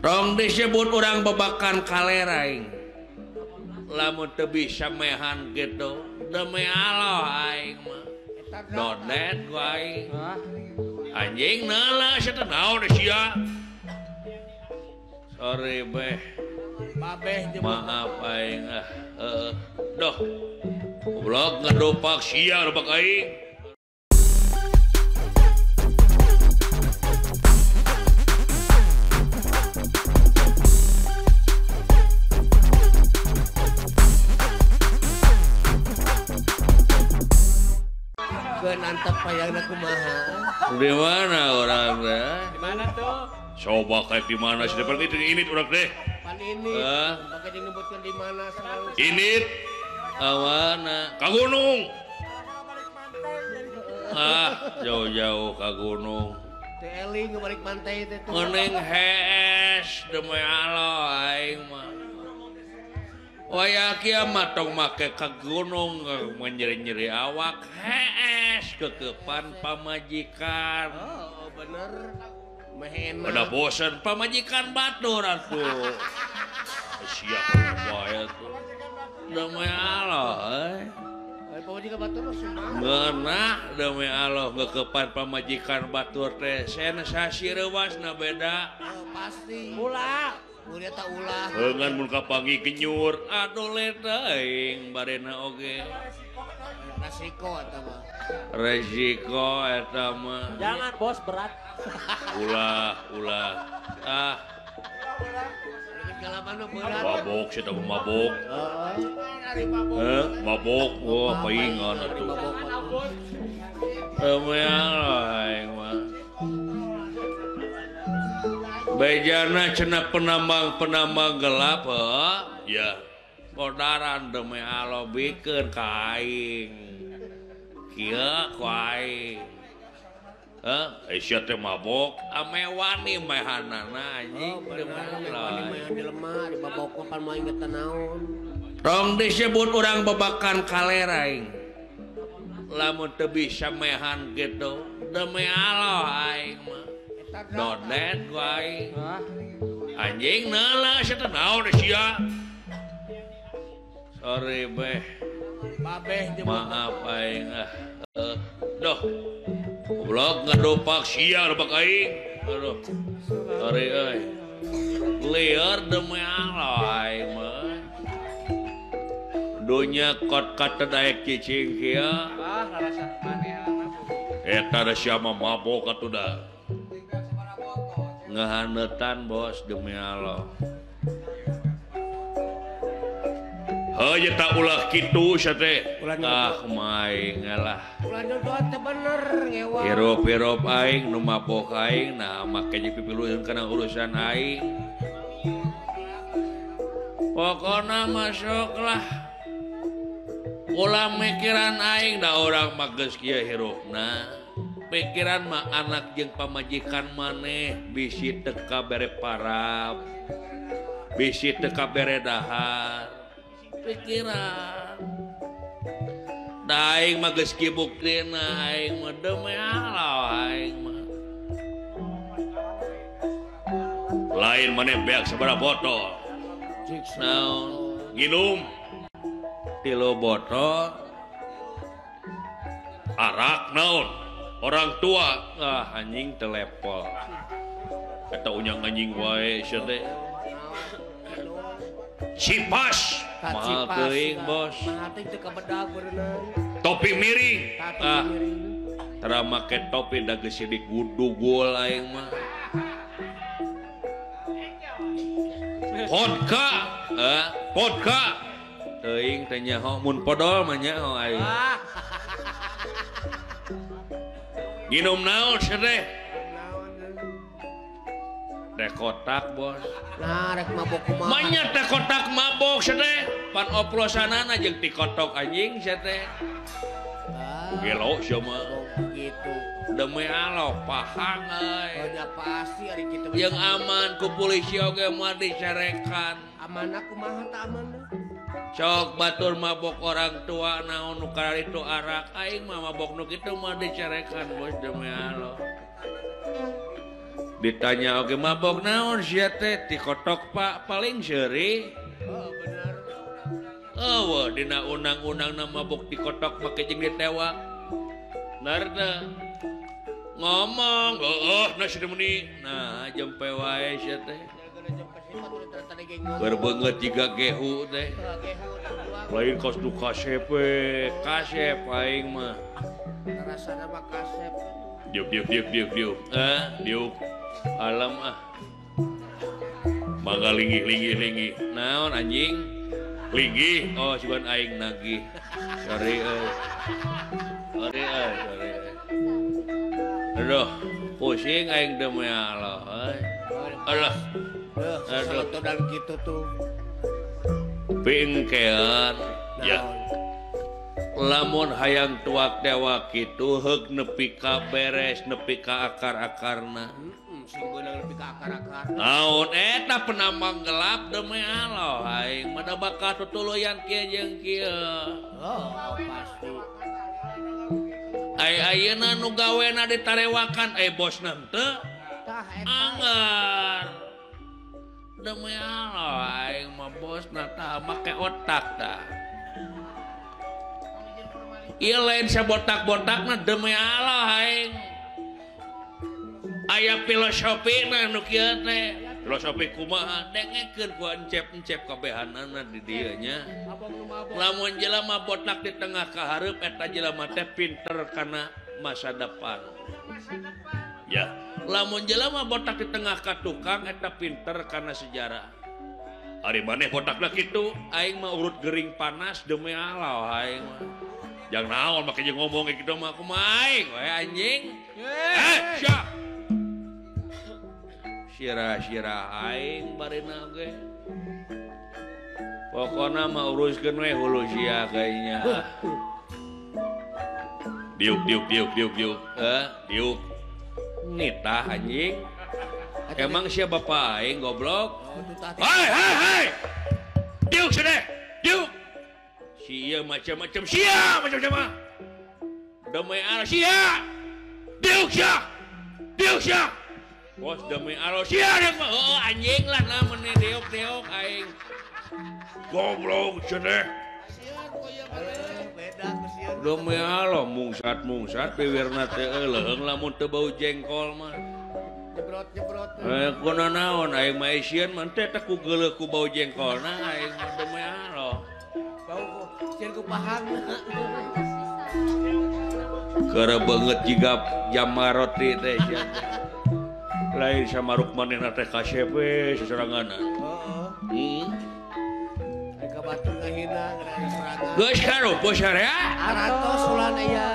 Tong disebut orang babakan kalera aing. Lamun teu bisa mehan gitu demi Allah aing mah. Dodet ku aing. Anjing neula sia teh naon sia. Sorry beh. Babeh maaf aing ah. Heeh. Doh. Goblok ngadopak sia rupak aing. Nantap payangna kumaha. Di mana orang teh? Di mana tuh? Coba kayak di mana sih depan itu ini urang teh. Pan ini. Pakai jeung nyebutkeun di mana selalu. Init. Awana ka gunung. Ah, jauh-jauh ka gunung. Teh eling balik pantai teh. Mending hees demi Allah aing mah. Waya kiamat tong make ka gunung menyeri-nyeri awak hees kekepan pamajikan. Oh, bener. Mehena. Udah bosen pamajikan batur atuh. Siap bae atuh. Demi Allah euy. Pamajikan batur mah sumpah. Ngeunah demi Allah kekepan pamajikan batur teh sensasi reuasna beda. Oh, pasti. Ulah. Udah tak ulah. Dengan mun kapanggih genyur, aduh leteuing barena oge. Resiko eta mah. Resiko eta mah. Jangan bos berat. Ulah, ulah. Ah. Mabok sia teh mabok. Heeh, mabok wah paingan atuh. Aing mah. Bejana cenah penambang-penambang gelap heuh. Ya. Kodaran demi Allah bikeun ka aing. Kieu ku aing. Heuh, sia teh mabok, ame wani mehanana anjing. Oh, demi Allah. Wani jelema dibabok mah pan moal inget naon. Tong disebut urang babakan kalera aing. Lamun teu bisa mehan kitu demi Allah aing mah. Dodet ku aing. Anjing neula sia teh naon sia. Sorry beh. Babeh maaf aing ah. Doh. Goblok ngadopak sia rupak aing. Aduh. Sorry euy. Lieur demi Allah aing mah. Dunya kot kata daek cicing kieu. Ah, rasa manehna. Eta da sia mah mabok atuh da. Ngehanetan bos demi Allah. Heuh tak ulah kitu sia teh. Ah maing lah. Ulah nyodot teh bener ngewa. Hirup-hirup aing nu mabok aing nah make jeung pipiluheun kana urusan aing. Pokona masuklah. Ulah mikiran aing da urang mah geus kieu hirupna. Pikiran mah anak jeung pamajikan maneh bisi teu kabere parab, bisi teu kabere dahar. Pikiran da aing mah geus kieu buktina aing mah demi Allah aing mah. Lain maneh beak sabaraha botol. Naon? Nginum 3 botol arak naon? Orang tua ah anjing telepon eta unyang anjing wae sia teh. Cipas mahal teuing bos. Mahal teh teu kabedag beunang. Topi miring. Ah tara make topi da geus sidik gudugul aing mah. Vodka, vodka. Teuing teh nyaho mun podol mah nyaho aing. Nginum naon sia teh? Teh kotak bos. Nah rek mabok kumaha? Manya teh kotak mabok sia teh. Pan oplosanana jeung ti kotok anjing sia teh. Gelo sia mah. Gitu. Demi Allah pahang euy. Oh nya pasti ari kitu. Jeung aman ku polisi oge moal dicarekan. Amanah kumaha tah amanah? Sok batur mabok orang tua naon nu kararitu arak aing mah mabok nu kitu mah dicarekan bos demi Allah. Ditanya oge mabok naon sia teh dikotok Pak paling seuri. Oh bener. Eueuh dina undang-undangna mabok dikotok make jeung ditewak. Bener teu? Ngomong heueuh na si meni. Nah jempe wae sia teh. Keur beungeut jiga gehu teh. Lain kos nu kasep kasep aing mah. Rasana mah kasep. Diuk diuk diuk diuk diuk. Ah, diuk. Alam ah. Mangga linggih linggih linggih. Naon anjing? Linggih. Oh, sugan aing nagih. Sorry euy. Sorry euy, sorry. Aduh, pusing aing demi Allah euy. Alah. Aduh, dan gitu tuh. Pingkean ya. Lamun hayang tuak dewa kitu heuk nepi ka beres nepi ka akar-akarna. Sing beunang nepi ka akar-akarna. Naon eta penambang gelap demi Allah aing mah da bakal tutuluyan kieu jeung kieu. Oh, pasti. Ai ayeuna nu gawena ditarewakan bosna henteu. Tah eta. Anggar. Demi Allah aing mah bosna tah make otak tah. Ieu lain sabotak-botakna demi Allah aing. Aya filosofina nu kieu teh. Filosofi kumaha dengekeun ku encep-encep kabehanana di dieu nya. Lamun jelema botak di tengah ka hareup eta jelema teh pinter kana masa depan. Ya, lamun jelema botak di tengah ka tukang eta pinter kana sejarah. Ari maneh botakna kitu, aing mah urut gering panas demi Allah aing mah. Jangan naon make jeung ngomong kitu mah kumaha aing we anjing. Eh, sia. Sirah-sirah aing barina ge. Pokona mah uruskeun we hulu sia kayaknya. Diuk diuk diuk diuk diuk. Diuk. Nitah anjing. Emang sia bapak aing goblok? Hei hei hei. Diuk sedeh. Diuk. Sia macam-macam sia macam-macam. Demi Allah sia. Diuk sia. Diuk sia. Bos demi Allah sia diuk mah. Heueuh anjing lah namun diuk-diuk aing. Goblok sedeh. Demi Allah mungsat-mungsat piwirna teh leuheung lamun teu bau jengkol mah. Jebrot-jebrot. Kuna naon aing mah sieun mah teh teh ku geuleuh ku bau jengkolna aing mah demi Allah. Bau sieun ku pahang. Keur beungeut jiga jamar roti teh sia. Lain samaruk manehna teh kasep we sasoranganna. Heeh. Ka batur ngahina geus Geus karumpus area. Arantos ulan aya.